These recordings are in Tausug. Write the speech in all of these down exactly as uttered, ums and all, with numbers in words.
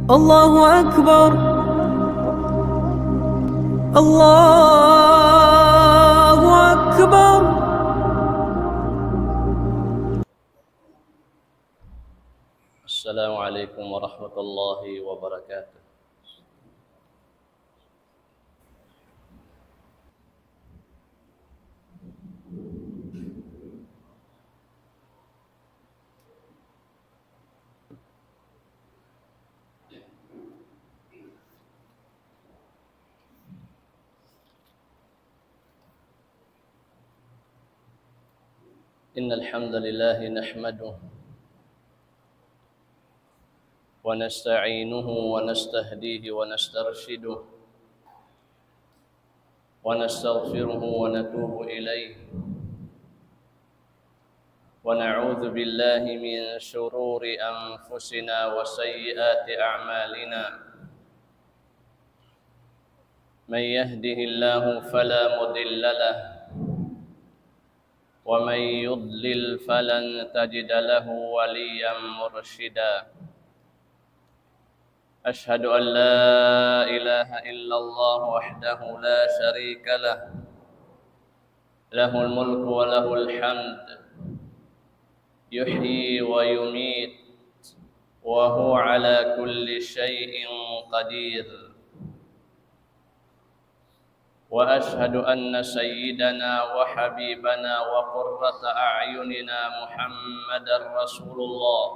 الله أكبر. الله أكبر. السلام عليكم ورحمة الله وبركاته. إن الحمد لله نحمده ونستعينه ونستهديه ونسترشده ونستغفره ونتوب إليه، ونعوذ بالله من شرور أنفسنا وسيئات أعمالنا. من يهده الله فلا مضل له، ومن يضلل فلن تجد له وليا مرشدا. أشهد أن لا إله إلا الله وحده لا شريك له، له الملك وله الحمد، يحيي ويميت، وهو على كل شيء قدير. وأشهد أن سيدنا وحبيبنا وقرة أعيننا محمدا رسول الله،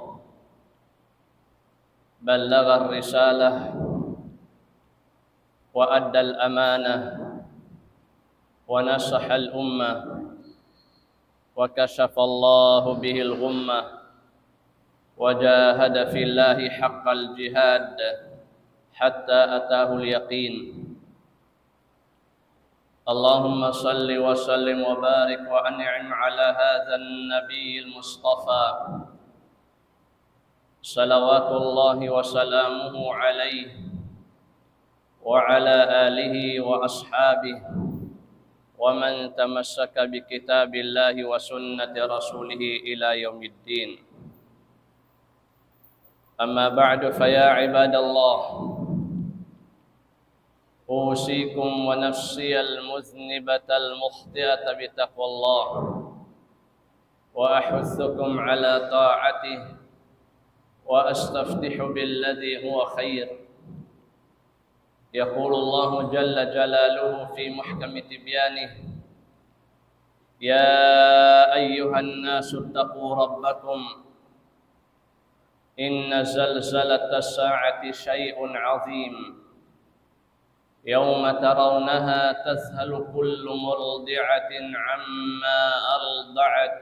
بلغ الرسالة وأدى الأمانة ونصح الأمة وكشف الله به الغمة وجاهد في الله حق الجهاد حتى أتاه اليقين. اللهم صل وسلم وبارك وأنعم على هذا النبي المصطفى، صلوات الله وسلامه عليه وعلى آله وأصحابه ومن تمسك بكتاب الله وسنة رسوله إلى يوم الدين. أما بعد، فيا عباد الله، أوصيكم ونفسي المذنبة المخطئة بتقوى الله، وأحثكم على طاعته، وأستفتح بالذي هو خير. يقول الله جل جلاله في محكم تبيانه: يا أيها الناس اتقوا ربكم إن زلزلة الساعة شيء عظيم، يوم ترونها تذهل كل مرضعة عما أرضعت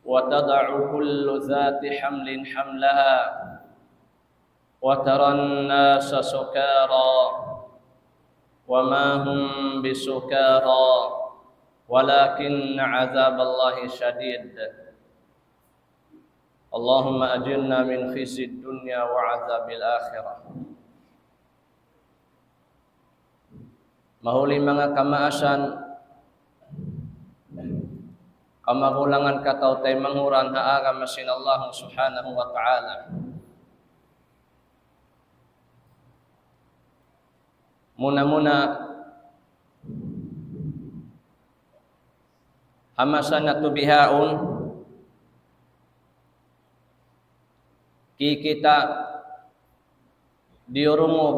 وتضع كل ذات حمل حملها وترى الناس سكارى وما هم بسكارى ولكن عذاب الله شديد. اللهم أجرنا من خزي الدنيا وعذاب الآخرة. Mahuli manga kamaasan, kamagulangan, kataw-taymanghuran ha agama sin Allah Subhanahu wa Ta'ala. Muna-muna, ha masa natu' bihaun, kikita' diyurungug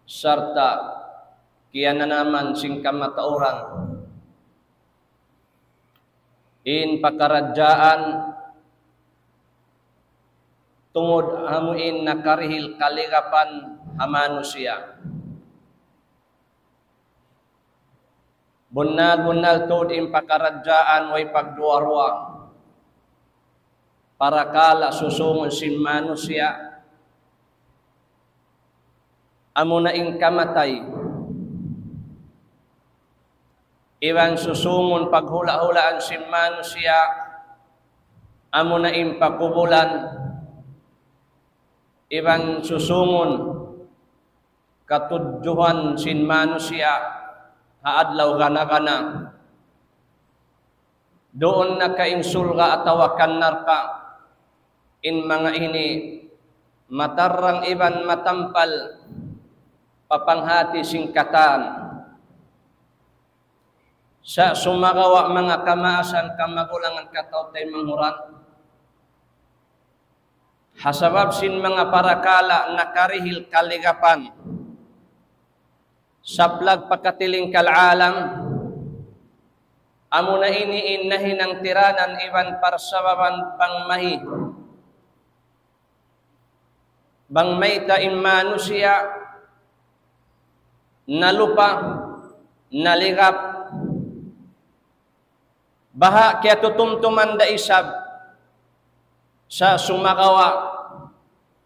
sarta' kiyananaman sin kamatauran in pakaradjaan tungud amu in nakarihil kaligapan ha manusiya'. Bunnal-bunnal tuud in pakaradjaan way pagduwa-ruwa, parakala' susungun sin manusiya', amuna in kamatay. Iban susungun paghula'-hulaan sin manusiya', amuna in pakubulan. Iban susungun katudjuhan sin manusiya' ha adlaw gana-gana. Duun na ka in surga' atawa kan narka', in manga ini matarrang iban matampal pa panghati sin katan. Sa' sumagawa' manga kamaasan, kamagulangan, kataw-taymanghuran, ha sabab sin manga parakala' nakarihil kaligapan, saplag pa katilingkal alam, amuna ini in nahinang tiranan iban parsababan bang mahi, bang mayta' in manusiya' nalupa, naligap, baha' kiyatutumtuman da isab. Sa' sumagawa',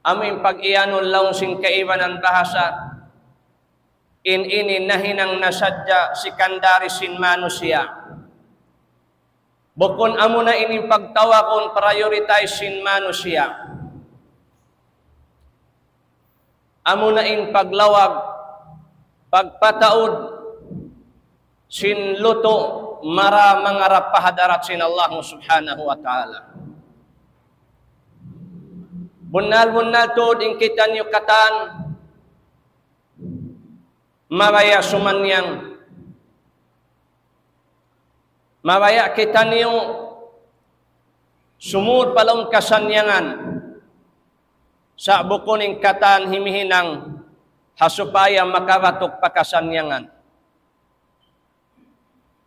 amu in pag-iyanun laung sin kaibanan bahasa, in ini nahinang na sadja sikandari sin manusiya'. Bukun amuna ini in pagtawagun prioritize sin manusiya'. Amuna in paglawag, pagpataud sin lutu' mara mangarap pa hadarat sin Allah Subhanahu wa Ta'ala. Bunnal-bunnal tuud in kitaniyu katan mabaya' sumannyang. Mabaya' kitaniyu sumud pa lawm kasannyangan. Sa' bukun in katan himihinang ha supaya makabatuk pa kasannyangan.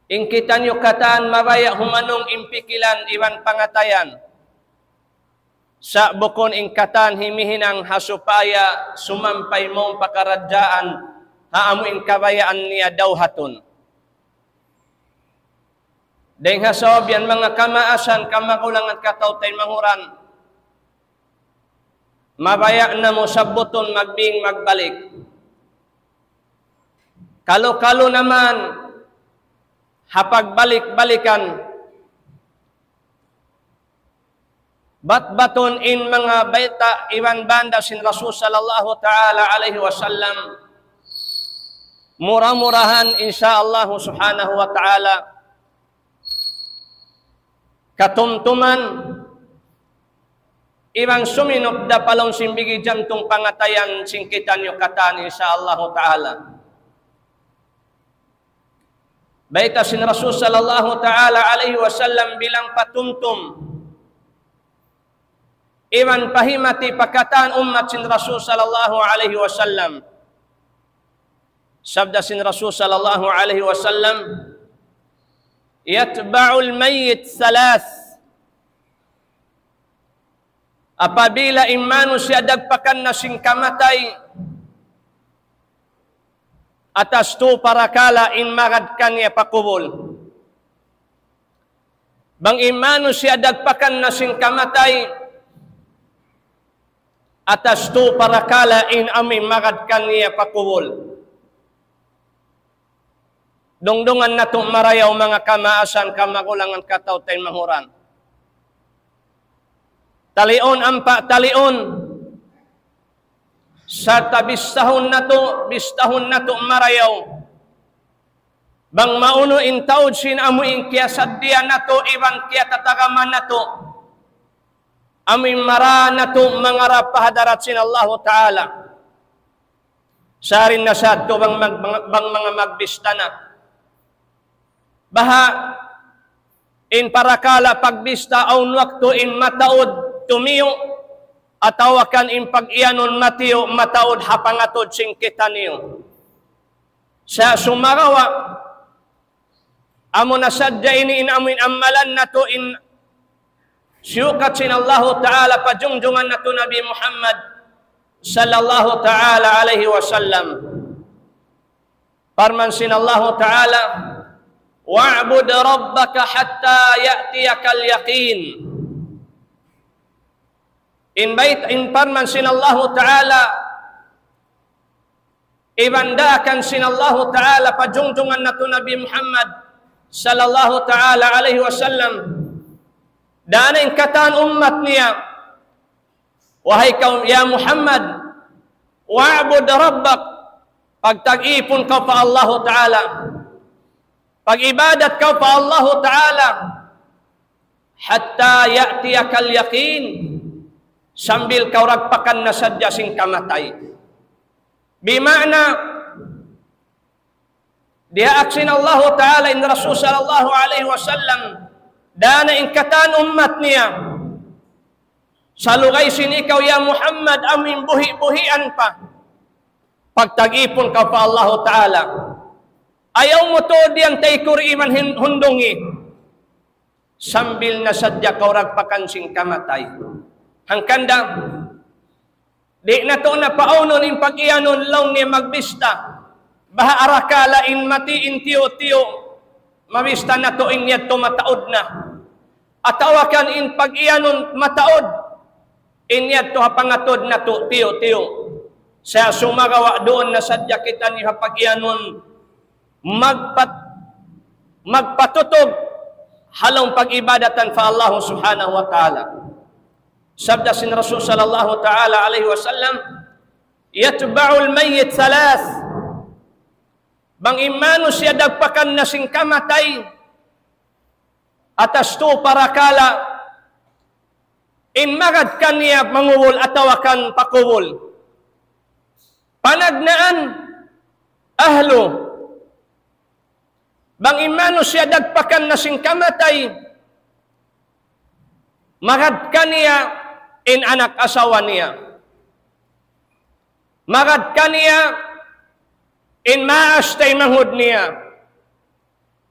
In kitaniyu katan mabaya' humanung in pikilan iban pangatayan. Sa' bukun in katan himihinang ha supaya sumampay mawn pakaradjaan ha amu in kabayaan niya dawhatun. Dayng ha sabab yan manga kamaasan, kamagulangan, kataw-taymanghuran, mabaya' namu' sabbutun magbing magbalik. Kalu-kalu na man ha pagbalik-balikan, batbatun in manga bayta' iban banda sin Rasul sallallahu ta'ala alayhi wasallam. Mura-murahan, insya Allah subhanahu wa ta'ala, katumtuman iban suminup da pa lawm sin bigi jantung pangatayan sin kitaniyu katan, insya Allah ta'ala. Bayta' sin Rasul sallallahu ta'ala alayhi wasallam bilang patumtum iban pahimati pa katan ummat sin Rasul sallallahu alayhi wasallam. Sabda sin Rasul sallallahu alayhi wasallam, يتبع الميت ثلاث. Apabila in manusiya' dagpakan na sin kamatay, atas tū parakala' in magad kaniya pa kubul. Bang in manusiya' dagpakan na sin kamatay, atas tū parakala' in amu in magad kaniya pa kubul. Dungdungan natu' marayaw manga kamaasan, kamagulangan, kataw-taymanghuran. Taliun, ampa taliun. Sarta' bistahun natu', bistahun natu' marayaw. Bang maunu in taud sin amu in kiyasaddiya natu' iban kiyatatagama natu'. Amu in mara natu' mangarap pa hadarat sin Allahu Ta'ala. Sa' dayn ha yadtu bang mag-, bang, bang manga magbista na. Baha' in parakala' pagbista awn waktu in mataud tumiyu', atawa kan in pag-iyanun matiyu' mataud ha pangatud sin kitaniyu. Sa' sumagawa', amu na sadja ini in amu in amalan natu' in siyukat sin Allahu Ta'ala pa jungjungan natu' Nabi Muhammad sallallahu ta'ala alayhi wasallam. Parman sin Allahu Ta'ala, واعبد ربك حتى يأتيك اليقين. In bayt-, in parman sin Allahu Ta'ala, iban daakan sin Allahu Ta'ala pa jungjungan natu' Nabi Muhammad sallallahu ta'ala alayhi wasallam. Dayn ha katan ummat niya, wahai kaum, ya Muhammad, واعبد ربك, pagtag-ipun kaw pa Allahu Ta'ala, pag-ibadat kaw pa Allahu Ta'ala, حتى يأتيك اليقين, Sambil kaw dagpakan na sadja sin kamatay. Bima'na, diyaak sin Allahu Ta'ala in Rasul sallallahu alayhi wasallam, dana in katan ummat niya. Salugay sin ikaw, ya Muhammad, amu in buhi'-buhian pa. Pagtagipun kaw pa Allahu Ta'ala. Ayaw mu tuud yan taykud iban hin-, hundungi. Sambil na sadja kaw dagpakan sin kamatay. Hangkan da, di' natu' na paawnun in pag-iyanun laung niya magbista. Baha' arakala' in mati in tiyu'-tiyu'. Mabista natu' in yadtu mataud na. Atawa kan in pag-iyanun mataud. In yadtu ha pangatud natu' tiyu'-tiyu'. Sa' sumagawa' duun na sadja kitaniyu ha pag-iyanun magpat-, magpatutug ha lawm pag-ibadatan pa Allah Subhanahu wa Ta'ala. Sabda sin Rasul sallallahu ta'ala alayhi wasallam, يتبع الميت ثلاث. Bang in manusiya' dagpakan na sin kamatay, atas tu parakala', in magad kaniya mangubul atawa kan pakubul. Panagnaan, ahlu. Bang in manusiya' dagpakan na sin kamatay, magad kaniya in anak asawa niya. Magad kaniya in maas taymanghud niya.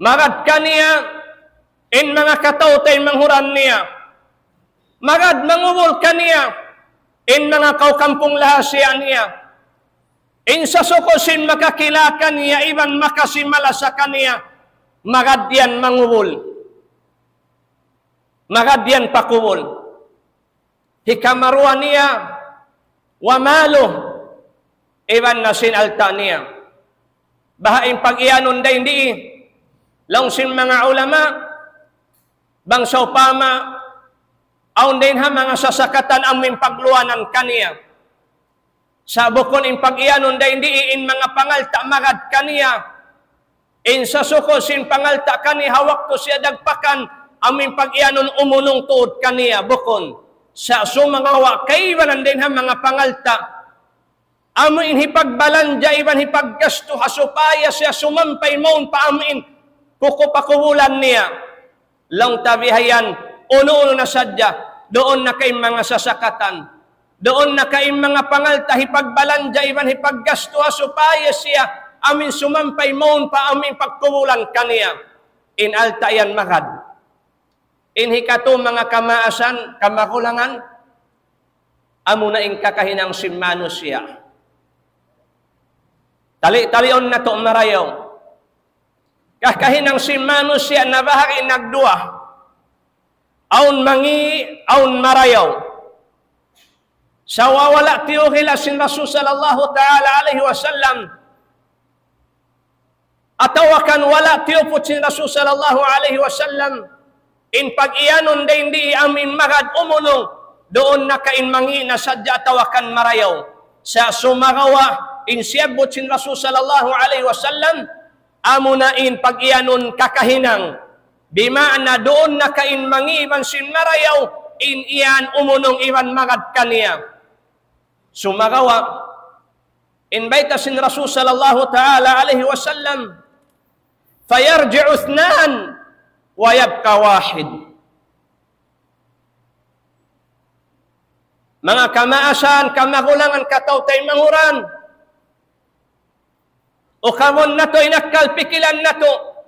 Magad kaniya in manga kataw-taymanghuran niya. Magad mangubul kaniya in manga kawkampung lahasiya niya. In sasuku' sin makakila' kaniya iban makasimalasa kaniya, magad yan mangubul. Magad yan pakubul. Hikaruwa niya, وماله, iban na sin alta' niya. Baha' in pag-iyanun dayn di, laung sin manga ulama, bang sawpama, awn dayn ha manga sasakatan amu in pagluwanan kaniya. Sa' bukun in pag-iyanun dayn di in manga pangalta' magad kaniya. In sasuku' sin pangalta' kaniya ha waktu siya dagpakan, amu in pag-iyanun umunung tuud kaniya, bukun. Sa' sumagawa' kaibanan dayn ha manga pangalta'. Amu in hipagbalanja' iban hipaggastu ha supaya siya sumampay mawn pa amu in kuku pakubulan niya. Laung ta bihayan, unu-unu na sadja, duun na ka in manga sasakatan. Duun na ka in manga pangalta' hipagbalanja' iban hipaggastu ha supaya siya amu in sumampay mawn pa amu in pagkubulan kaniya. In alta' yan magad. In hikatu manga kamaasan, kamagulangan, amu na in kakahinang sin manusiya'. Tali-taliun natu' marayaw. Kakahinang sin manusiya' na bahagi' nagduwa. Awn mangi', awn marayaw. Sa' wala' tiyukila sin Rasul sallallahu ta'ala alayhi wasallam. Atawa kan wala' tiyuput sin Rasul sallallahu alayhi wasallam. In pag-iyanun dayn di amu in magad umunung, duun na ka in mangi' na sadja atawa kan marayaw. Sa' sumagawa', in siyabbut sin Rasul sallallahu alayhi wasallam, amu na in pag-iyanun kakahinang. Bima'na duun na ka in mangi' iban sin marayaw, in iyan umunung iban magad kaniya. Sumagawa', in bayta' sin Rasul sallallahu ta'ala alayhi wasallam, فيرجع اثنان ويبقى واحد. Manga kamaasan, kamagulangan, kataw-taymanghuran. Ukabun natu' in akkal pikilan natu',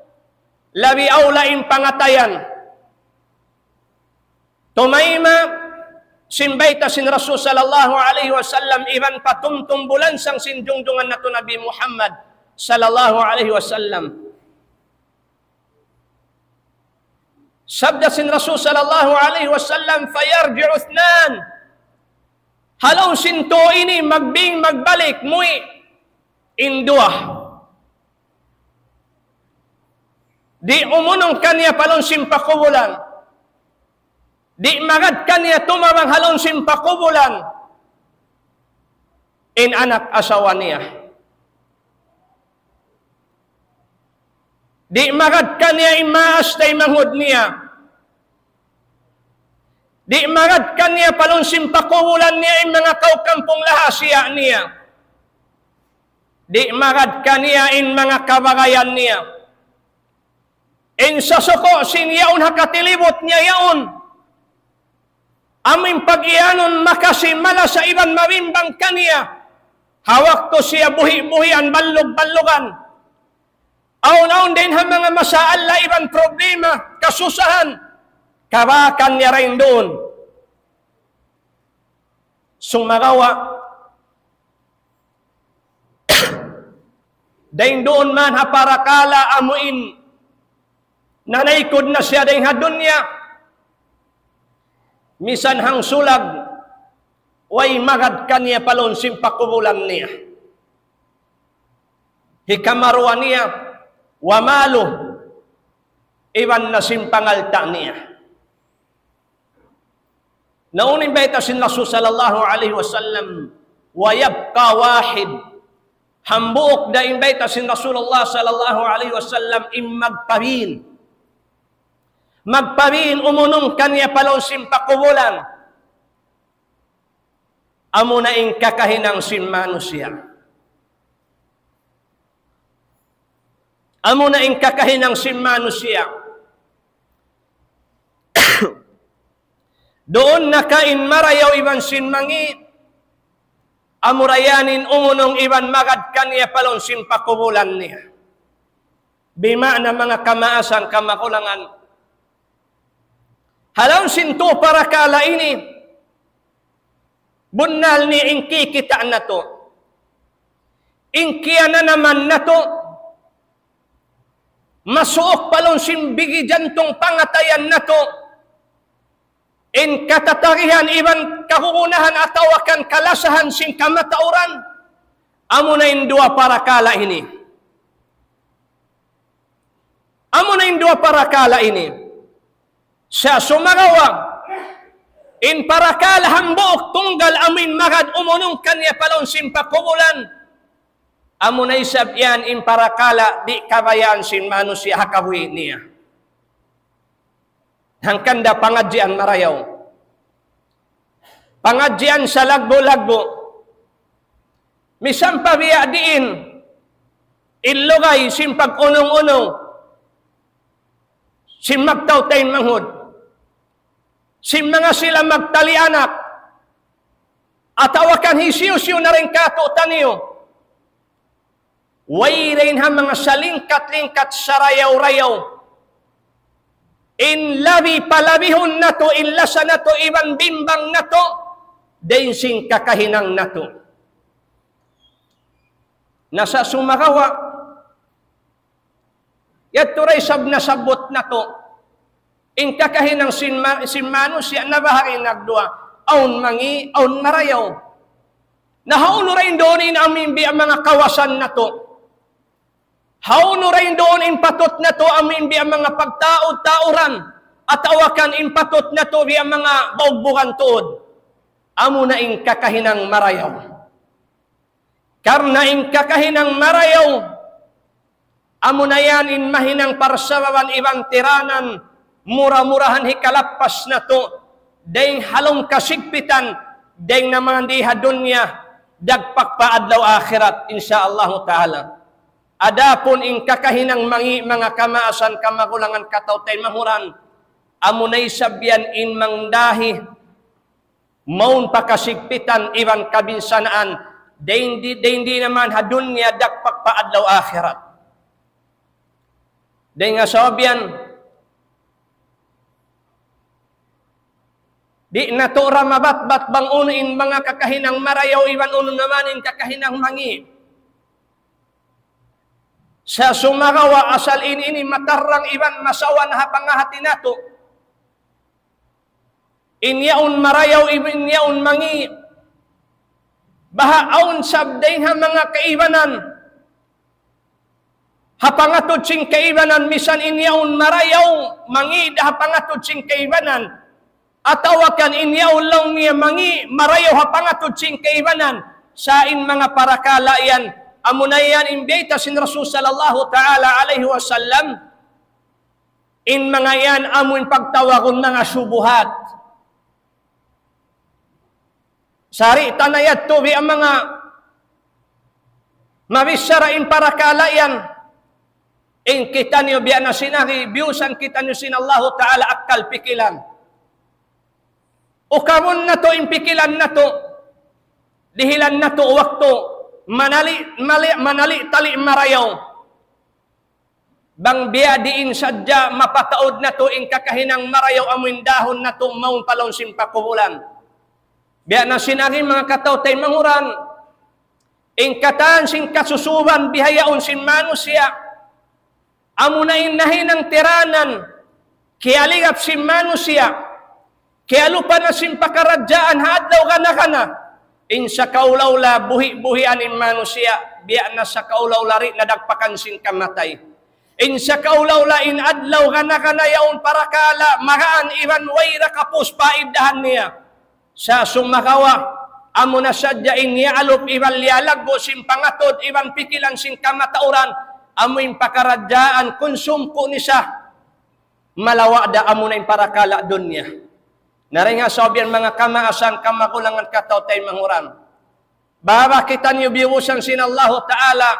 labi awla in pangatayan. Tumayma' sin bayta' sin Rasul sallallahu alayhi wasallam iban patumtum bulansang sin jungjungan natu' Nabi Muhammad sallallahu alayhi wasallam. Sabda sin Rasul sallallahu alayhi wasallam, فيرجع اثنان. Ha lawm sin tū ini magbing magbalik muwi' in duwa. Di' umunung kaniya pa lawm sin pakubulan. Di' magad kaniya tumabang ha lawm sin pakubulan in anak asawa niya. Di' magad kaniya in maas taymanghud niya. Di' magad kaniya pa lawm sin pakubulan niya in manga kawkampung lahasiya niya. Di' magad kaniya in manga kabagayan niya. In sasuku' sin yaun ha katilibut niya yaun. Amu in pag-iyanun makasi malasa iban mabimbang kaniya. Ha waktu siya buhi'-buhian, ballug-ballugan. Awn-awn dayn ha manga masalah iban problema, kasusahan. Kabakan niya dayn duun. Sumagawa', dayn duun man ha parakala' amu in nanaykud na siya dayn ha dunya. Misan hangsulag, way magad kaniya pa lawm sin pakubulan niya. Hikaruwa niya, wa maluhu, iban na sin pangalta' niya. Na unu in bayta' sin Rasul sallallahu alayhi wasallam, wa yabqa wahid. Hambuuk da in bayta' sin Rasulullah sallallahu alayhi wasallam in magpabin. Magpabin umunung kaniya pa lawm sin pakubulan. Amu na in kakahinang sin manusiya'. Amu na in kakahinang sin manusiya'. Duun na ka in marayaw iban sin mangi', amura yan in umunung iban magad kaniya pa lawm sin pakubulan niya. Bima'na manga kamaasan kamakulangan. Ha lawm sin tū parakala' ini, bunnal niya in kikita' natu'. In kiyananaman natu', masuuk pa lawm sin bigi jantung pangatayan natu'. In katatagihan iban kagunahan atawa kan kalasahan sin kamatauran. Amu na in duwa parakala' ini. Amu na in duwa parakala' ini. Sa' sumagawa', in parakala' hambuuk tunggal amu in magad umunung kaniya pa lawm sin pakubulan. Amu na isab yan in parakala' di' kabayaan sin manusiya' ha kabuhi' niya. Hangkan da pangadjian marayaw. Pangadjian salaggu'-laggu'. Misan pa biya' diin in lugay sin pag-unung-unung, sin magtaud-taud manghud, sin manga sila magtali anak, atawa kan hisiyu-siyu na dayn kātu'niyu. Way dayn ha manga salingkat-lingkat sarayaw-rayaw. In labi palabihun natu', in lasa natu', iban bimbang natu', dayn sin kakahinang natu'. Na sa' sumagawa', yadtu da isab nasabbut natu'. In kakahinang sin ma-, sin manusiya' nabahagi' nagduwa. Awn mangi', awn marayaw. Na hawnu da in duun in amu in biya' manga kawasan natu'. Hawnu da in duun in patut natu' amu in biya' manga pagtaud-tauran. Atawa kan in patut natu' biya' manga baugbugan tuud. Amu na in kakahinang marayaw. Karna' in kakahinang marayaw, amu na yan in mahinang parsababan iban tiranan, mura-murahan hikalappas natu', dayn ha lawm kasigpitan, dayn naman di ha dunya, dagpak pa adlaw akhirat, insya Allahu ta'ala. Adapun in kakahinang mangi' manga kamaasan kamakulangan kataud-taud manghud, amu na isab yan in mangdahi, mawn pa kasigpitan iban kabinsanaan, dayn di, dayn di naman ha dunya dagpak pa adlaw akhirat. Dayn ha sabab yan, di' natu' da mabatbat bang unu in manga kakahinang marayaw iban unu naman in kakahinang mangi'. Sa' sumagawa' asal in ini matarrang iban masawa na ha pangahati natu'. In yaun marayaw, in yaun mangi'. Baha' awn sab dayn ha manga kaibanan. Ha pangatud sin kaibanan, misan in yaun marayaw, mangi' da ha pangatud sin kaibanan. Atawa kan in yaun laung niya mangi', marayaw ha pangatud sin kaibanan. Sa' in manga parakala' yan, amuna yan in biyayta' sin Rasul sallallahu ta'ala alayhi wasallam. In manga yan amu in pagtawagun manga shubuhat. Sari' ta na yadtu biya' manga mabichara in parakala' yan. In kitaniyu biya' na sin agi, biyusan kitaniyu sin Allahu Ta'ala akkal pikilan. Ukabun natu' in pikilan natu', dihilan natu' waktu, manali', mali-, manali'-tali' marayaw. Bang biya' diin sadja mapataud natu' in kakahinang marayaw amu in dahun natu' mawn pa lawm sin pakubulan. Biya' na sin agi manga kataw-taymanghuran, in katan sin kasusuban bihaun sin manusiya', amu na in nahinang tiranan, kiyaligap sin manusiya', kiyalupa na sin pakaradjaan ha adlaw gana-gana. In sakaula-ula buhi'-buhian in manusiya', biya' na sakaula-ula di' nadagpakan sin kamatay. In sakaula-ula in adlaw gana-gana yaun parakala', magaan iban way da kapus paidahan niya. Sa' sumagawa', amu na sadja in yaalup iban liyalaggu' sin pangatud iban pikilan sin kamatauran, amu in pakaradjaan kunsum ku nisa, malawa' da amu na in parakala' dunya. Na dayn ha sabab yan manga kamaasan kamagulangan kataw-taymanghuran. Baba kitaniyu biyusan sin Allahu Ta'ala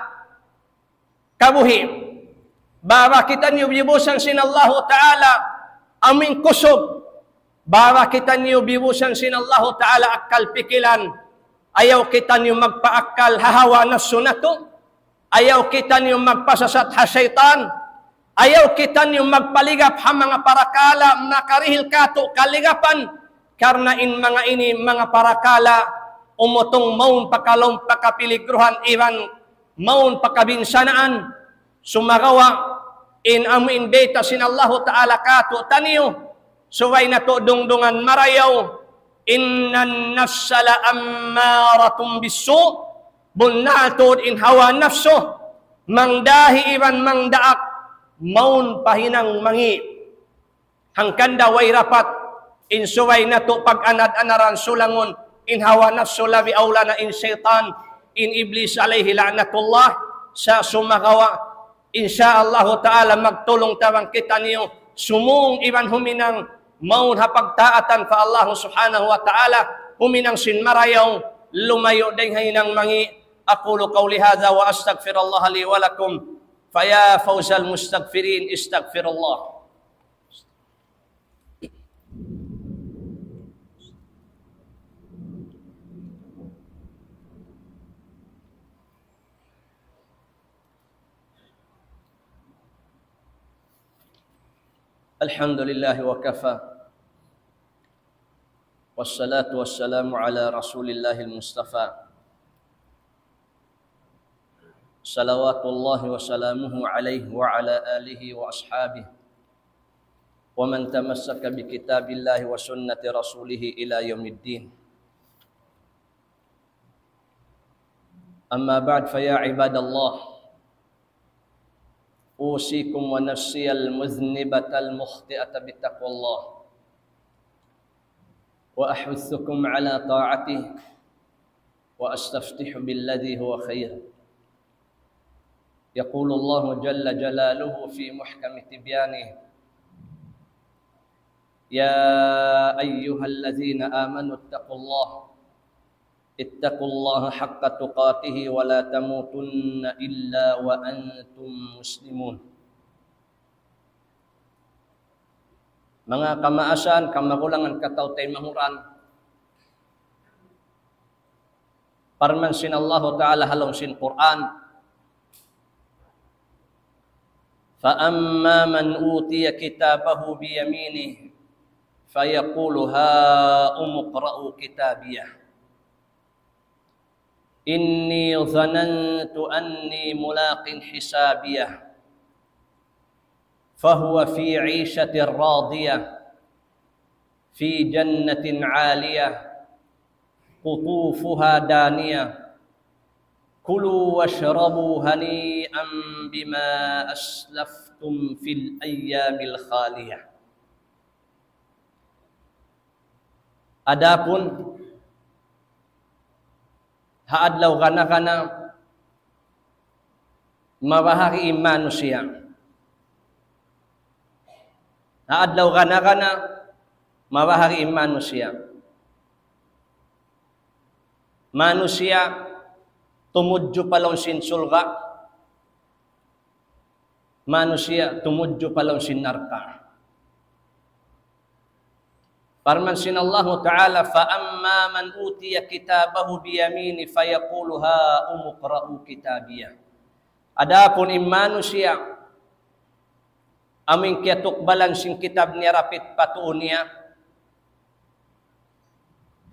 kabuhi'. Baba kitaniyu biyusan sin Allahu Ta'ala amu in kusug. Baba kitaniyu biyusan sin Allahu Ta'ala akkal pikilan. Ayaw kitaniyu magpaakkal ha hawa nafsu natu'. Ayaw kitaniyu magpasasat ha saytan. Ayaw kitaniyu magpaligap ha manga parakala' makarihil katu' kaligapan. Karna' in manga ini manga parakala' umutung mawn pa kalawm pakapiligruhan iban mawn pa kabinsanaan. Sumagawa' in amu in bayta' sin Allahu Ta'ala katu'taniyu, subay natu' dungdungan marayaw, إن النفس لأمارة بالسوء, bunnal tuud in hawa nafsu, mangdahi iban mangdaak, mawn pa hinang mangi'. Hangkan da way dapat in subay natu' pag-anad-anaran sulangun in hawa nafsu, labi awla na in saytan, in Iblis alayhi la'natullah. Sa' sumagawa', insya Allahu Ta'ala magtulung-tabang kitaniyu sumung iban huminang mawn ha pagtaatan pa Allahu Subhanahu wa Ta'ala, huminang sin marayaw, lumayu' dayn ha hinang mangi'. أقول قولي هذا وأستغفر الله لي ولكم، فيا فوز المستغفرين، استغفروا الله. الحمد لله وكفى، والصلاة والسلام على رسول الله المصطفى، صلوات الله وسلامه عليه وعلى آله وأصحابه ومن تمسك بكتاب الله وسنة رسوله إلى يوم الدين. أما بعد، فيا عباد الله، أوصيكم ونفسي المذنبة المخطئة بتقوى الله، وأحثكم على طاعته، وأستفتح بالذي هو خير. يقول الله جل جلاله في محكم تبيانه: يا أيها الذين آمنوا اتقوا الله، اتقوا الله حق تقاته ولا تموتن إلا وأنتم مسلمون. Manga kamaasan, kamagulangan, kataw-taymanghuran, parman sin Allahu Ta'ala ha lawm sin Qur'an, فأما من أوتي كتابه بيمينه فيقول هاؤم اقرءوا كتابيه إني ظننت أني ملاق حسابيه فهو في عيشة راضية في جنة عالية قطوفها دانية كلوا واشربوا هنيئا بما أسلفتم في الأيام الخالية. Adapun ha adlaw gana-gana mabahagi' in manusiya'. Ha adlaw gana-gana mabahagi' in manusiya'. Manusiya' tumudju pa lawm sin surga', manusiya' tumudju pa lawm sin narka'. Parman sin Allahu Ta'ala, فَأَمَّا مَنْ أُوتِيَ كِتَابَهُ بِيَمِينِهِ فَيَقُولُ هَاؤُمُ اقْرَءُوا كِتَابِيَهْ. Adapun in manusiya', amu in kiyatukbalan sin kitab niya dapit pa tuu niya,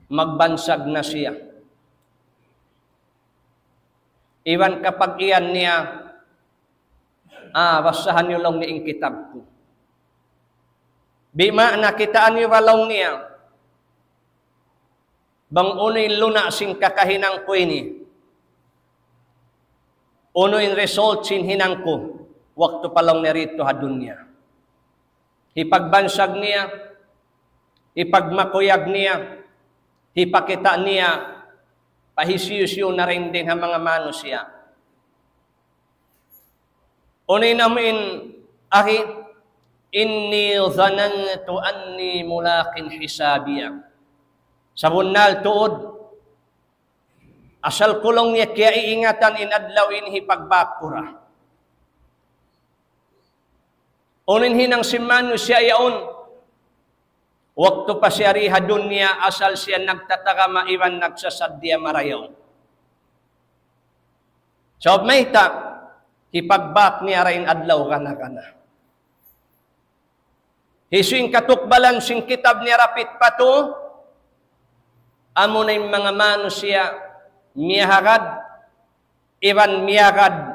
magbansag na siya. Iban kapag-iyan niya, "Ah, basaha niyu laung niya in kitab ku." Bima'na kitaa niyu ba laung niya, bang unu in luna' sin kakahinang ku ini, unu in result sin hinang ku, waktu pa laung niya didtu ha dunya. Hipagbansag niya, hipagmakuyag niya, hipakita' niya, pa hisiyu-siyu na dayn ha manga manusiya'. Unu in amu in, akhi, إِنِّي ظَنَنْتُ أَنِّي مُلَاقٍ حِسَابِيَهْ. Sabunnal tuud, asal ku laung niya kiyaiingatan in adlaw ini hipagbak ku ra. Unu in hinang sin manusiya' yaun, waktu pa siya di ha dunya, asal siya nagtatagama iban nagsasaddiya marayaw. Sabab mayta', hipagbak niya ra in adlaw kana-kana. Hisiyu in katukbalan sin kitab niya dapit pa tuu, amuna in manga manusiya' miyahagad, iban miyagad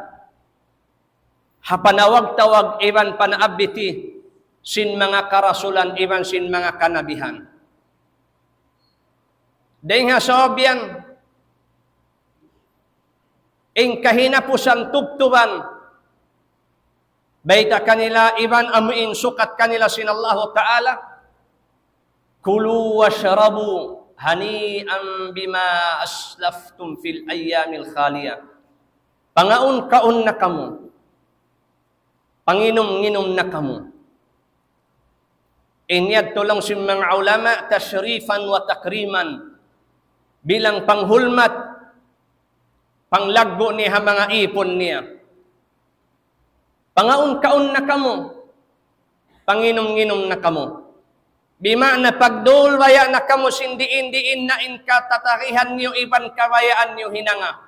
ha panawag-tawag iban panaabiti sin manga karasulan iban sin manga kanabihan. Dayng ha sabab yan, in kahinapusan tubtuban, bayta' kanila iban amu in sukat kanila sin Allahu Ta'ala, كُلُوا وَاشْرَبُوا هَنِيئًا بِمَا أَسْلَفْتُمْ فِي الْأَيَّامِ الْخَالِيَةِ. Pangaun-kaun na kamu. Panginum-nginum na kamu. In yadtu laung sin manga ulama, تَشْرِيفًا وَتَكْرِيمًا. Bilang panghulmat, panglaggu' niya ha manga ipun niya. Pangaun-kaun na kamu, panginum-nginum na kamu. Bima'na pagdulbaya na kamu sin diin-diin na in katatarihan niyu iban kabayaan niyu hinanga.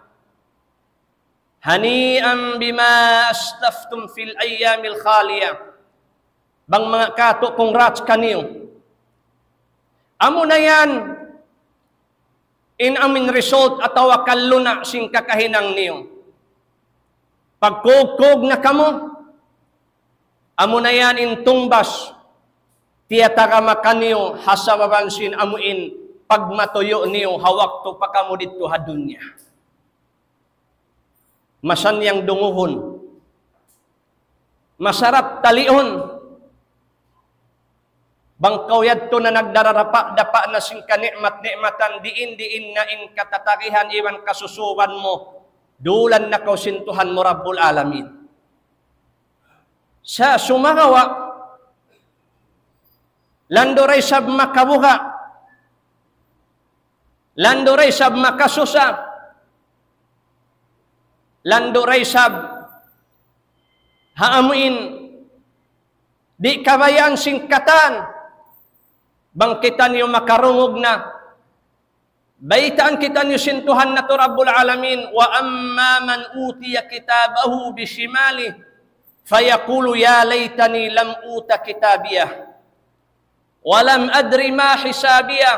هَنِيئًا بِمَا أَسْلَفْتُمْ فِي الْأَيَّامِ الْخَالِيَةِ. Bang manga katu', congrats kaniyu. Amuna yan, in amu in result atawa kan luna' sin kakahinang niyu. Pagkugkug na kamu, amuna yan in tungbas, tiyatagama kaniyu ha sababan sin amu in pagmatuyu' niyu ha waktu pa kamu didtu ha dunya. Masannyang dunguhun. Masarap taliun. Bang kaw yadtu na nagdararapa-dapa na sin kani'mat-ni'matan, diin-diin na in katatarihan iban kasusuban mu, dulan na kaw sin Tuhan mu Rabbul Alamin. Sa' sumagawa', landu' da isab makabuga', landu' da isab makasusa, landu' da isab ha amu in di' kabayaan sin katan, bang kitaniyu makarungug na, baytaan kitaniyu sin Tuhan natu' Rabbul Alamin, وَأَمَّا مَنْ أُوتِيَ كِتَابَهُ بِشِمَالِهِ فَيَقُولُ يَا لَيْتَنِي لَمْ أُوتَ كِتَابِيَهْ وَلَمْ أَدْرِ مَا حِسَابِيَهْ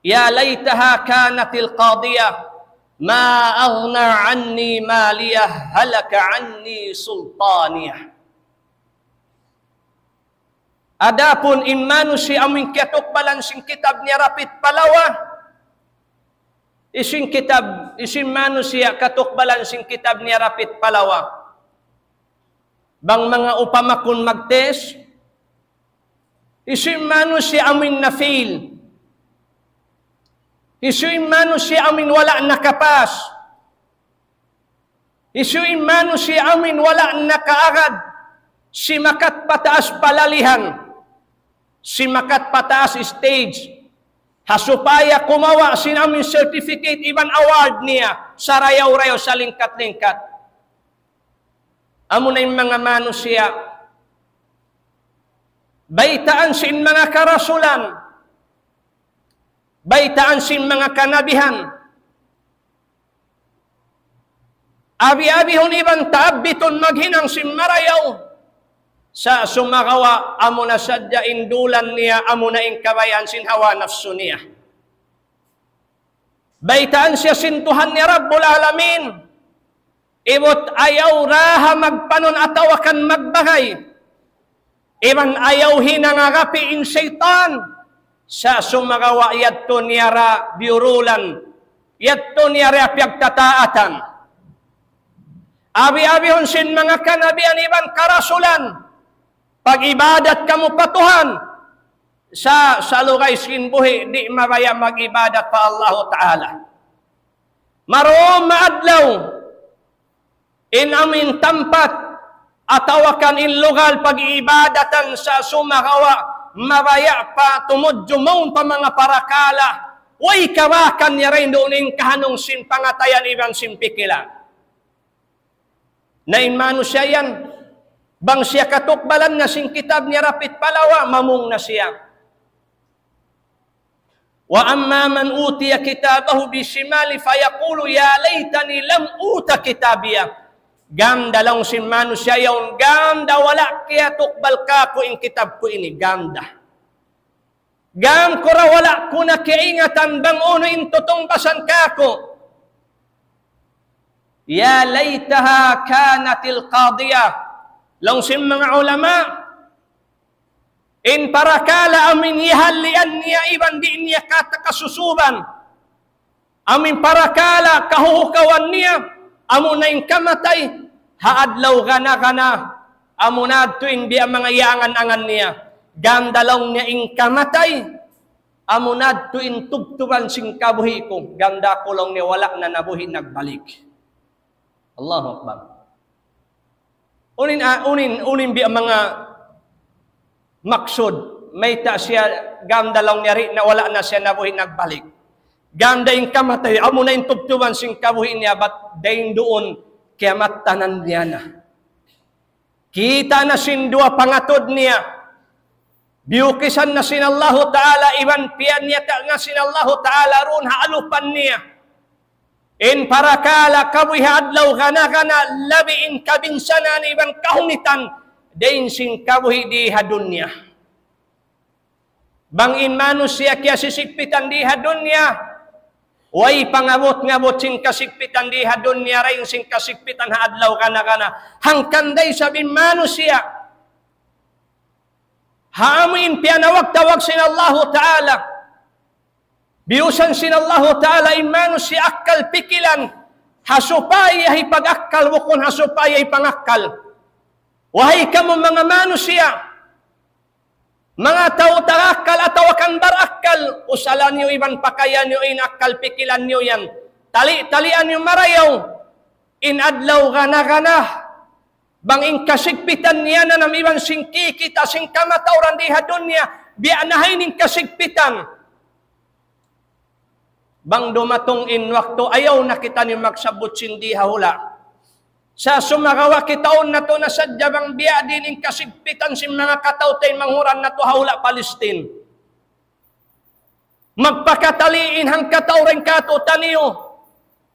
يَا لَيْتَهَا كَانَتِ الْقَاضِيَةَ مَا أَغْنَى عَنِّي مَالِيَهْ هَلَكَ عَنِّي سُلْطَانِيَهْ. Adapun in manusiya' amu in kiyatukbalan sin kitab niya dapit pa lawa, hisiyu in kitab, hisiyu in manusiya' katukbalan sin kitab niya dapit pa lawa. Bang manga upama kun mag-test, hisiyu in manusiya' amu in na-fail. Hisiyu in manusiya' amu in wala' nakapas. Hisiyu in manusiya' amu in wala' nakaagad. Simakat pataas palalihan. Simakat pataas stage. Ha supaya kumawa' sin amu in certificate iban award niya, sarayaw-rayaw salingkat-lingkat. Amuna in manga manusiya', baytaan sin manga karasulan, baytaan sin manga kanabihan, abi-abihun iban taabbitun maghinang sin marayaw, sa' sumagawa' amuna sadja in dulan niya, amuna in kabayaan sin hawa napsu niya. Baytaan siya sin Tuhan niya Rabbul Alamin. Ibut ayaw da ha magpanun atawa kan magbagay. Iban ayaw hinangapi in saytan. Sa' sumagawa' yadtu niya da biyurulan. Yadtu niya da piyagtataatan. Abi-abihun sin manga kanabihan iban karasulan. Pag-ibadat kamu pa Tuhan. Sa', salugay sin buhi', di' mabaya' mag-ibadat pa Allahu Ta'ala. Marum maadlaw, in amu in tampat, atawa kan in lugal pag-iibadatan sa' sumagawa', mabaya' pa tumudju mawn pa manga parakala', way kabakan niya dayn duun in kahanung sin pangatayan iban sin pikilan. Na in manusiya' yan, bang siya katukbalan na sin kitab niya dapit pa lawa, mamung na siya. وأما من أوتي كتابه بشماله فيقول يا ليتني لم أوت كتابيه. Gam da laung sin manusiya' yaun, gam da wala' kiyatukbal kaku' in kitab ku ini, gam da. Gam ku da wala' ku na kiyaingatan bang unu in tutungbasan kaku'. يا ليتها كانت القاضية. Laung sin manga ulama, in parakala' amu in iyahalian niya iban di' niya kata kasusuban. Amu in parakala' kahuhukawan niya, amuna in kamatay, ha adlaw gana-gana, amuna yadtu in biya' manga iyaangan-angan niya. Gam da laung niya in kamatay, amuna yadtu in tubtuban sin kabuhi' ku, gam da aku laung niya wala' na nabuhi' nagbalik. Allahu Akbar. Unu in, ah, unu in, unu in biya' manga maksud, mayta' siya gam da laung niya di' na wala' na siya nabuhi' nagbalik. Gam da in kamatay, amuna in tubtuban sin kabuhi' niya, bat dayn duun kiyamattanan niya na. Kita' na sin duwa pangatud niya. Biyukisan na sin Allahu Ta'ala, iban piyanyata' na sin Allahu Ta'ala duun ha alupan niya. In parakala' kabuhi' ha adlaw gana-gana, labi in kabinsanaan iban kahumitan, dayn sin kabuhi' di ha dunya. Bang in manusiya' kiyasisigpitan di ha dunya, way pangabut-ngabut sin kasigpitan di ha dunya, dayn sin kasigpitan ha adlaw gana-gana. Hangkan da isab in manusiya', ha amu in piyanawag-tawag sin Allahu Ta'ala. Biyusan sin Allahu Ta'ala in manusiya' akkal pikilan, ha supaya hipag-akkal, bukun ha supaya hipangakkal. Wahai kamu manga manusiya', manga tau taga akkal atawa kan barakkal, usalan niyu iban pakayan niyu in akkal pikilan niyu yan. Tali-talian niyu marayaw in adlaw gana-gana. Bang in kasigpitan niya nanam iban sin kikita' sin kamatauran di ha dunya, biya' na ha ini in kasigpitan. Bang dumatung in waktu ayaw na kitaniyu magsabbut sin di ha hula'. Sa' sumagawa' kitaun natu' na sadja bang biya' diin in kasigpitan sin manga kataw-taymanghuran natu' ha hula' Palestine. Magpakatali in hangkatau dayn kātu'niyu.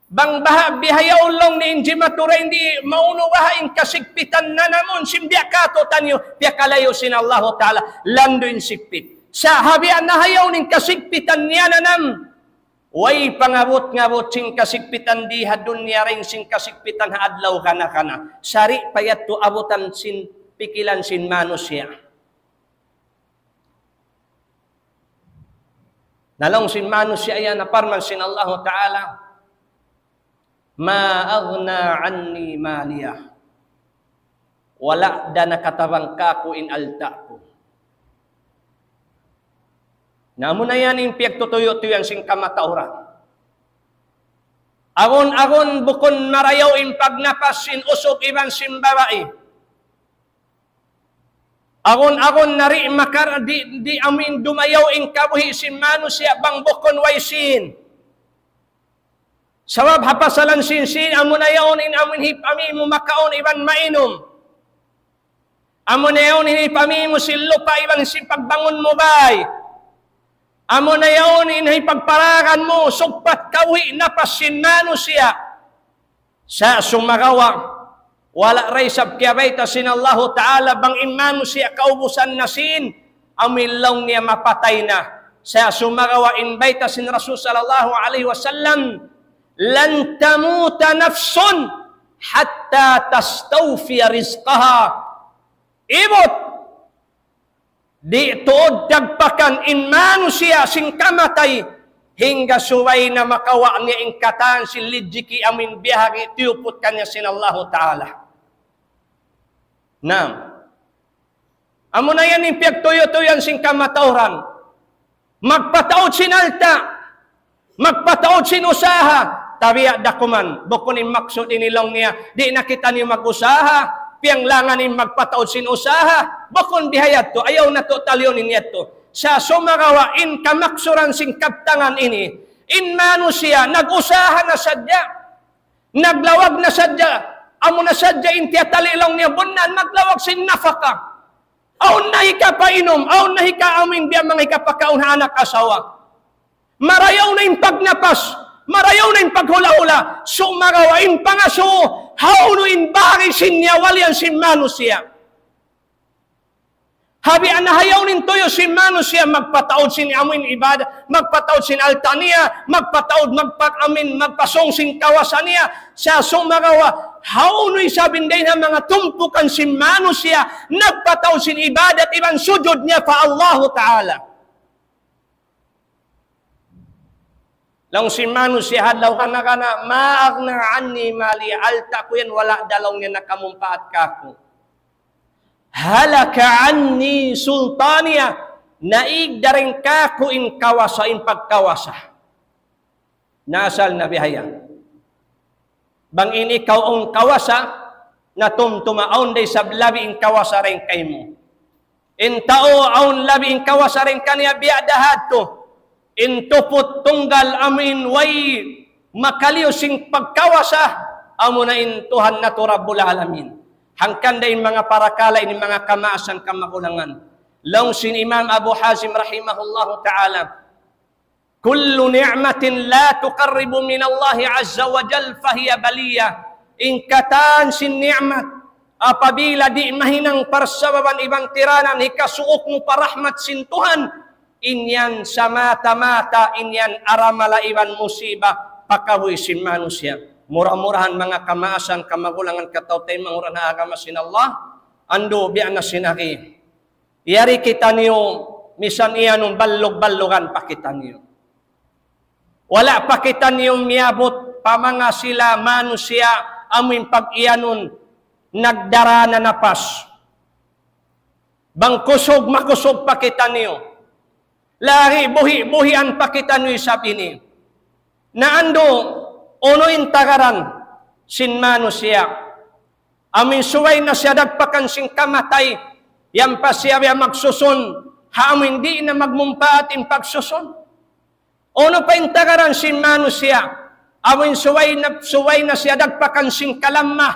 Bang baha' bihaun laung niya in jimatu dayn di, maunu baha' in kasigpitan nanamun sin biya' kātu'niyu, piyakalayu' sin Allahu Ta'ala, landu' in sigpit. Sa' ha biya' na hayaun in kasigpitan niya nanam, way pangabut-ngabut sin kasigpitan di ha dunya dayn sin kasigpitan ha adlaw gana-gana. Sa' di' pa yadtu abutan sin pikilan sin manusiya'. Na laung sin manusiya' yan, parman sin Allahu Ta'ala, ما أغنى عني ماليه. Wala' da nakatabang kāku' in alta' ku. Na amuna yan in piyagtutuyu'-tuyuan sin kamatauran. Agun-agun bukun marayaw in pagnapas sin usug iban sin babai. Agun-agun na di' makar-, di', di' amuin dumayaw in kabuhi' sin manusiya' bang bukun way sin. Sabab ha pasalan sin sin, amuna yaun in amuin hipami mu makaun iban mainum. Amuna yaun in hipami mu sin lupa' iban sin pagbangun mu bay. Amuna yaun in hipagparagan mu, sugpat kabuhi' napas sin manusiya'. Sa' sumagawa', wala' da isab kiyabayta' sin Allahu Ta'ala bang in manusiya' kaubusan na sin, amuin laung niya mapatay na. Sa' sumagawa' in bayta' sin Rasul sallallahu alayhi wasallam, لن تموت نفس حتى تستوفي رزقها. Ibut, di' tuud dagpakan in manusiya' sin kamatay, hangga subay na makawa' niya in katan sin rijiki' amuin biyahagi' tiyuput kaniya sin Allahu Ta'ala. Naam. Amuna yan in piyagtuyu-tuyuan sin kamatauran. Magpataud sin alta', magpataud sin usaha, tabiya' da kuman. Bukun in maksud ini laung niya, di' na kitaniyu mag-usaha, piyanglangan in magpataud sin usaha, bukun biha yadtu, ayaw natu' taliyun in yadtu. Sa' sumagawa' in kamaksuran sin kabtangan ini, in manusiya' nag-usaha na sadja, naglawag na sadja, amuna sadja in tiyatali' laung niya bunnal, naglawag sin nafaka. Awn na hikapainum, awn na hika-, amuin biya' manga hikapakaun ha anak asawa. Marayaw na in pagnapas, marayaw na in paghula'-hula', sumagawa' in pangasubu, hawnu in bahagi' sin nyawa liyan sin manusiya'. Ha biya' na hayaw in tuyu' sin manusiya', magpataud sin amuin ibadat, magpataud sin alta' niya, magpataud, magpa-, amuin, magpasung sin kawasa niya, sa' sumagawa', hawnu isab in dayn ha manga tumpukan sin manusiya', nagpataud sin ibadat iban sujud niya pa Allahu Ta'ala. Laung sin manusiya' ha adlaw kana-kana, ما أغنى عني ماليه, alta' ku yan wala' da laung niya nakamumpaat kāku'. هلك عني سلطانيه, naig dayn kāku' in kawasa, in pagkawasa. Na asal na bihayan. Bang in ikaw awn kawasa, na tumtuma awn da isab labi in kawasa dayn kaymu. In tau awn labi in kawasa dayn kaniya biya' da hadtu. In tuput tunggal amuin way makaliyu sin pagkawasa, amuna in Tuhan natu' Rabbul Alamin. Hangkan da in manga parakala' ini manga kamaasan kamagulangan. Laung sin Imam Abu Hazim rahimahullahu ta'ala, كل نعمة لا تقرب من الله عز وجل فهي بلية. In katan sin ni'mat, apabila di' mahinang parsababan iban tiranan hikasuuk mu pa rahmat sin Tuhan, in yan samata-mata, in yan aramala iban musiba, pa kabuhi' sin manusiya'. Mura-murahan manga kamaasan, kamagulangan, kataw-taymanghuran ha agama sin Allah, andu' biya' na sin agi. Yari kitaniyu, misan iyanun ballug-ballugan pa kitaniyu. Wala' pa kitaniyu miyabut pa manga sila manusiya' amuin pag-iyanun nagdara na napas. Bang kusug, makusug pa kitaniyu. Lagi' buhi'-buhian pa kitaniyu isab ini. Na andu', unu in tagaran sin manusiya'. Amuin subay na siya dagpakan sin kamatay, yan pa siya biya' magsusun, ha amuin di' na magmumpaat in pagsusun. Unu pa in tagaran sin manusiya', amuin subay na, subay na siya dagpakan sin kalamma,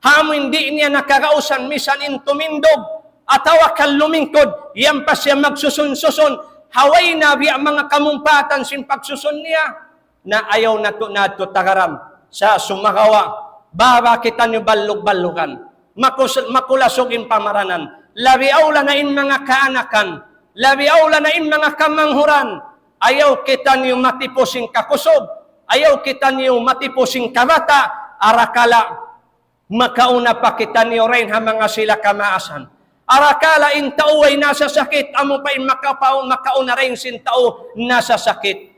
ha amuin di' niya nakagausan misan in tumindug, atawa kan lumingkud, yan pa siya magsusun-susun, ha way na biya' manga kamumpaatan sin pagsusun niya. Na ayaw natu' na yadtu tagaran. Sa' sumagawa', baba kitaniyu ballug-ballugan. Makus-, makulasug in pamaranan. Labi awla na in manga kaanakan. Labi awla na in manga kamanghuran. Ayaw kitaniyu matipu sin kakusug. Ayaw kitaniyu matipu sin kabata'. Arakala' makauna pa kitaniyu dayn ha manga sila kamaasan. Arakala' in tau way nasasakit, amu pa in makapa-, makauna dayn sin tau nasasakit.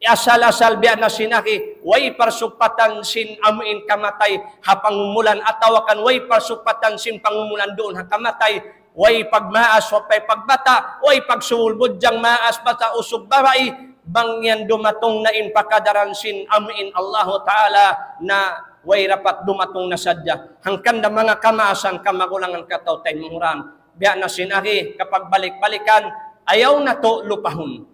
Asal-asal biya' na sin agi, way parsugpatan sin amuin kamatay ha pangumulan, atawa kan way parsugpatan sin pangumulan duun ha kamatay, way pagmaas, way pagbata', way pagsubul budjang, maas, bata', usug, babai, bang yan dumatung na in pakadaran sin amuin Allahu Ta'ala na way dapat dumatung na sadja. Hangkan da manga kamaasan, kamagulangan, kataw-taymanghuran. Biya' na sin agi, kapagbalik-balikan, ayaw natu' lupahun.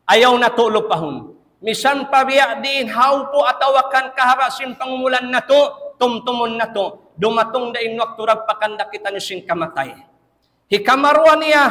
Ayaw natu' lupahun. Misan pa biya' diin hawpu' atawa kan kahaba' sin pangumulan natu', tumtumun natu'. Dumatung da in waktu dagpakan da kitaniyu sin kamatay. Hikaruwa niya,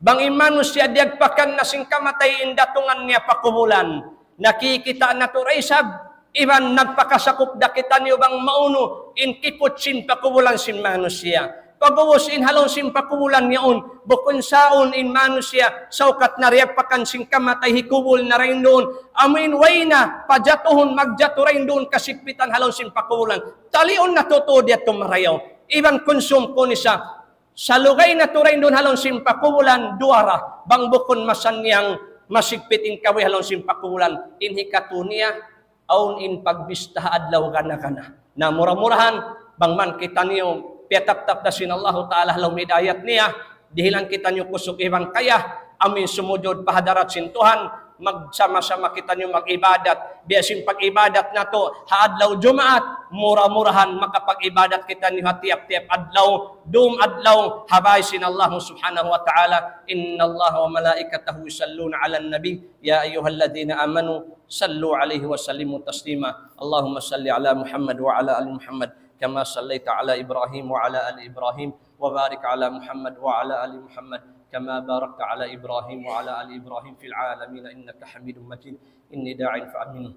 bang in manusiya' diyagpakan na sin kamatay in datungan niya pa kubulan. Nakikita' natu' da isab, iban nagpakasakup da kitaniyu bang maunu in kiput sin pa kubulan sin manusiya'. Pag'ubus in ha lawm sin pa kubulan yaun, bukun sa yaun in manusiya', saukat na diyagpakan sin kamatay hikubul na dayn duun, amu in way na, pajatuhun, magjatu dayn duun kasigpitan ha lawm sin pa kubulan. Taliun natu' tuud yadtu marayaw. Iban kunsum kunu' sa, salugay natu' dayn duun ha lawm sin pa kubulan duwa ra, bang bukun masannyang masigpit in kabuhi' ha lawm sin pa kubulan. In hikatu niya, awn in pagbista ha adlaw gana-gana. Na mura-murahan, bang man kitaniyu, piyataptap da sin Allahu Ta'ala ha lawm hidayat niya, dihilan kitaniyu kusug iban kaya, amu in sumujud pa hadarat sin Tuhan, magsama-sama kitaniyu mag-ibadat. Biya' sin pag-ibadat natu' ha adlaw Jumaat, mura-murahan makapag-ibadat kitaniyu ha tiyap-tiyap adlaw, dum adlaw, ha bāy sin Allah Subhanahu wa Ta'ala. إن الله وملائكته يصلون على النبي يا أيها الذين آمنوا صلوا عليه وسلموا تسليما. اللهم صل على محمد وعلى آل محمد كما صليت على إبراهيم وعلى آل إبراهيم، وبارك على محمد وعلى آل محمد كما باركت على إبراهيم وعلى آل إبراهيم في العالمين إنك حميد مجيد. إني داع فآمنوا.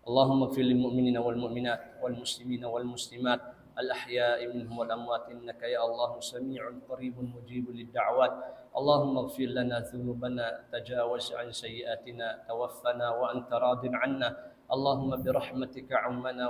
اللهم اغفر للمؤمنين والمؤمنات والمسلمين والمسلمات الأحياء منهم والأموات إنك يا الله سميع قريب مجيب للدعوات. اللهم اغفر لنا ذنوبنا، تجاوز عن سيئاتنا، توفنا وأنت راض عنا. اللهم برحمتك عمنا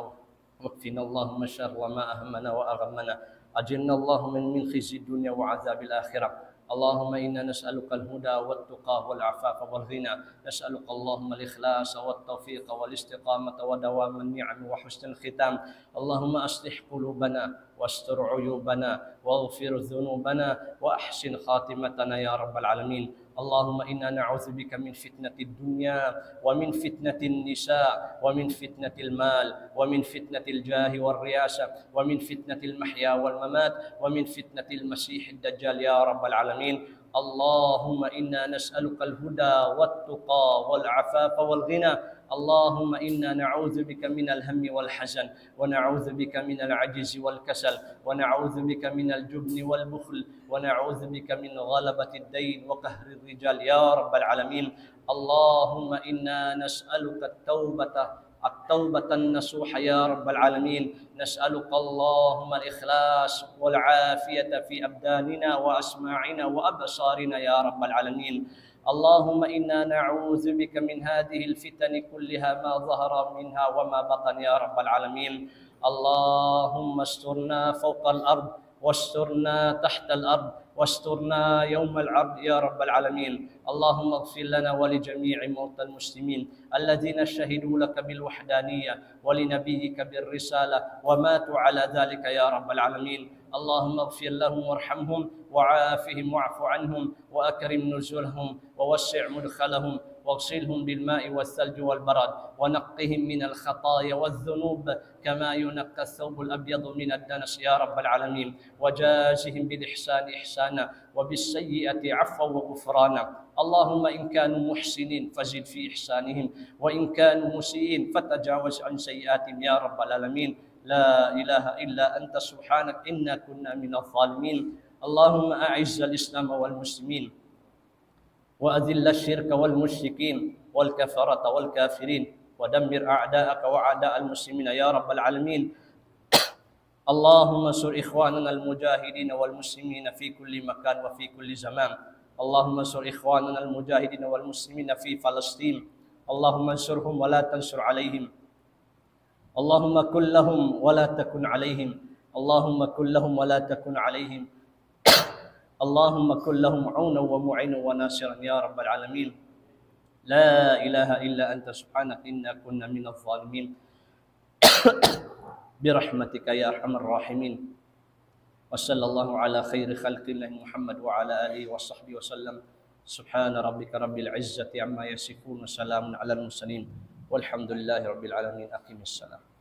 واكفنا اللهم شر ما أهمنا وأغمنا. أجرنا اللهم من خزي الدنيا وعذاب الآخرة. اللهم إنا نسألك الهدى والتقى والعفاف والغنى. نسألك اللهم الإخلاص والتوفيق والاستقامة ودوام النعم وحسن الختام. اللهم أصلح قلوبنا واستر عيوبنا واغفر ذنوبنا وأحسن خاتمتنا يا رب العالمين. اللهم إنا نعوذ بك من فتنة الدنيا ومن فتنة النساء ومن فتنة المال ومن فتنة الجاه والرياسة ومن فتنة المحيا والممات ومن فتنة المسيح الدجال يا رب العالمين. اللهم إنا نسألك الهدى والتقى والعفاف والغنى. اللهم إنا نعوذ بك من الهم والحزن ونعوذ بك من العجز والكسل ونعوذ بك من الجبن والبخل ونعوذ بك من غلبة الدين وقهر الرجال يا رب العالمين. اللهم إنا نسألك التوبة، التوبة النصوح يا رب العالمين. نسألك اللهم الإخلاص والعافية في أبداننا وأسماعنا وأبصارنا يا رب العالمين. اللهم إنا نعوذ بك من هذه الفتن كلها ما ظهر منها وما بطن يا رب العالمين. اللهم استرنا فوق الأرض واسترنا تحت الأرض واسترنا يوم العرض يا رب العالمين. اللهم اغفر لنا ولجميع موتى المسلمين الذين شهدوا لك بالوحدانية ولنبيك بالرسالة وماتوا على ذلك يا رب العالمين. اللهم اغفر لهم وارحمهم وعافهم واعف عنهم وأكرم نزلهم ووسع مدخلهم واغسلهم بالماء والثلج والبرد ونقهم من الخطايا والذنوب كما ينقى الثوب الأبيض من الدنس يا رب العالمين. وجازهم بالإحسان إحسانا وبالسيئة عفوا وغفرانا. اللهم إن كانوا محسنين فزد في إحسانهم وإن كانوا مسيئين فتجاوز عن سيئاتهم يا رب العالمين. لا إله إلا أنت سبحانك إنا كنا من الظالمين. اللهم أعز الإسلام والمسلمين وأذل الشرك والمشركين والكفرة والكافرين ودمر أعداءك وأعداء المسلمين يا رب العالمين. اللهم انصر إخواننا المجاهدين والمسلمين في كل مكان وفي كل زمان. اللهم انصر إخواننا المجاهدين والمسلمين في فلسطين. اللهم انصرهم ولا تنصر عليهم. اللهم كن لهم ولا تكن عليهم. اللهم كن لهم ولا تكن عليهم. اللهم كن لهم عونا ومعينا وناصرا يا رب العالمين. لا إله إلا أنت سبحانك إنا كنا من الظالمين. برحمتك يا أرحم الراحمين. وصلى الله على خير خلق الله محمد وعلى آله وصحبه وسلم. سبحان ربك رب العزة عما يصفون وسلام على المرسلين والحمد لله رب العالمين. أقم الصلاة.